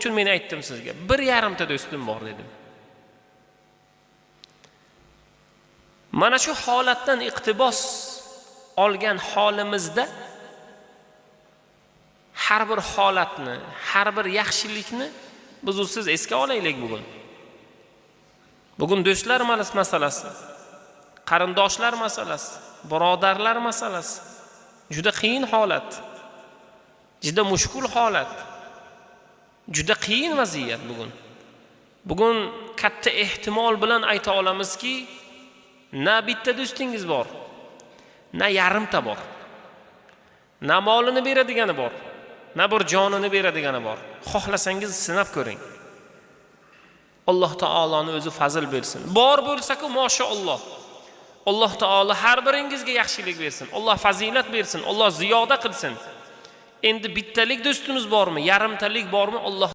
Shuning uchun men aytdim sizga, 1,5 ta do'stim bor dedim. Mana shu holatdan iqtibos olgan holimizda har bir holatni, har bir yaxshilikni biz siz esga olaylik bugun. Bugun do'stlar masalasi, qarindoshlar masalasi, birodarlar masalasi juda qiyin holat, juda mushkul holat, juda qiyin vaziyat bugun. Bugun katta ehtimol bilan ayta olamizki, na bitta do'stingiz bor, na yarimta bor, na molini beradigani bor, na bir jonini beradigani bor. Xohlasangiz sinab ko'ring. Alloh taoloni o'zi fazl bersin. Bor bo'lsa-ku, mashalloh. Alloh taolo har biringizga yaxshilik bersin. Alloh fazilat bersin, Alloh ziyoda qilsin. Endi bittalik do'stimiz bormi, yarimtalik bormi, Alloh